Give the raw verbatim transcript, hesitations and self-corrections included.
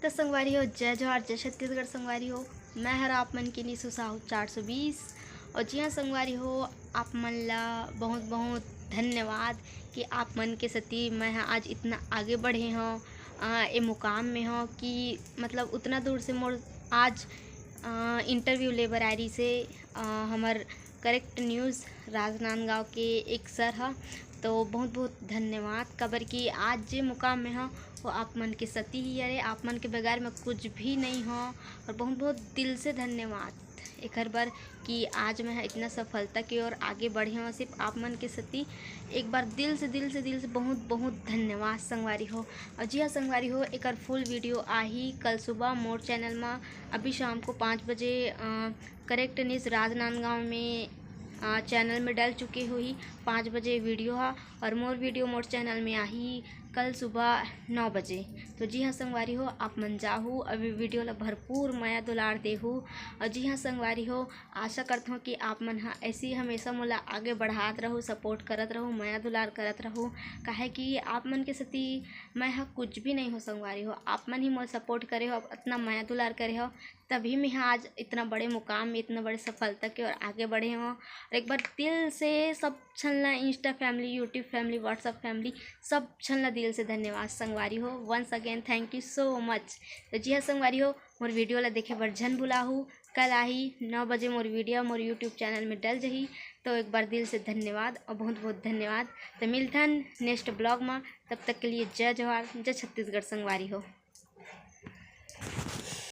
तो संगवारी हो, जय जोहार, जय छत्तीसगढ़ संगवारी हो। मैं हर आप मन के निशु साहू चार सौ बीस। और जी हाँ संगवारी हो, आप मन ला बहुत बहुत धन्यवाद कि आप मन के सेती मैं ह आज इतना आगे बढ़े हव, अ, ए मुकाम में हव कि मतलब उतना दूर से मोर आज, अ, interview ले बर आए रहिस हे, अ, हमर Correct News राजनांदगांव के एक sir ह। तो बहुत बहुत धन्यवाद, काबर कि आज जे मुकाम में हव वो आप मन के सेती ही हरे। आप मन के बगैर मैं कुछ भी नहीं हव। और बहुत बहुत दिल से धन्यवाद एकर बर कि आज मैं ह इतना सफलता के ओर आगे बढ़े हव, सिर्फ आप मन के सेती। एक बार दिल से, दिल से, दिल से बहुत बहुत धन्यवाद संगवारी हो। और जी हाँ संगवारी हो, एकर full video आही कल सुबह मोर channel मा, अभी शाम को पाँच बजे, अ, Correct News राजनांदगांव में, अ, channel में डल चुके होही पाँच बजे video ह। और मोर video मोर channel में आही कल सुबह नौ बजे। तो जी हाँ संगवारी हो, आप मन जाहू, अभी video ला भरपूर मया दुलार देहू। और जी हाँ संगवारी हो, आशा करत हव कि आप मन ह ऐसे ही हमेशा मोला आगे बढ़ात रहू, support करत रहू, मया दुलार करत रहू, काहे कि आप मन के सेती मैं ह कुछ भी नहीं हव संगवारी हो। आप मन ही मोला support करे हव, इतना मया दुलार करे हव, तभी मैं ह आज इतना बड़े मुकाम में, इतना बड़े सफलता के ओर आगे बढ़े हव। और एक बार दिल से सब झन ला, Insta family, YouTube family, WhatsApp family, सब झन ला दिल से धन्यवाद संगवारी हो। Once again thank you so much। तो जी हाँ संगवारी हो, मोर video ला देखे बर झन भुलाहू। कल आही नौ बजे मोर video मोर YouTube channel में डल जही। तो एक बार दिल से धन्यवाद और बहुत बहुत धन्यवाद। तो मिलथन next vlog मा, तब तक के लिए जय जोहार, जय छत्तीसगढ़ संगवारी हो।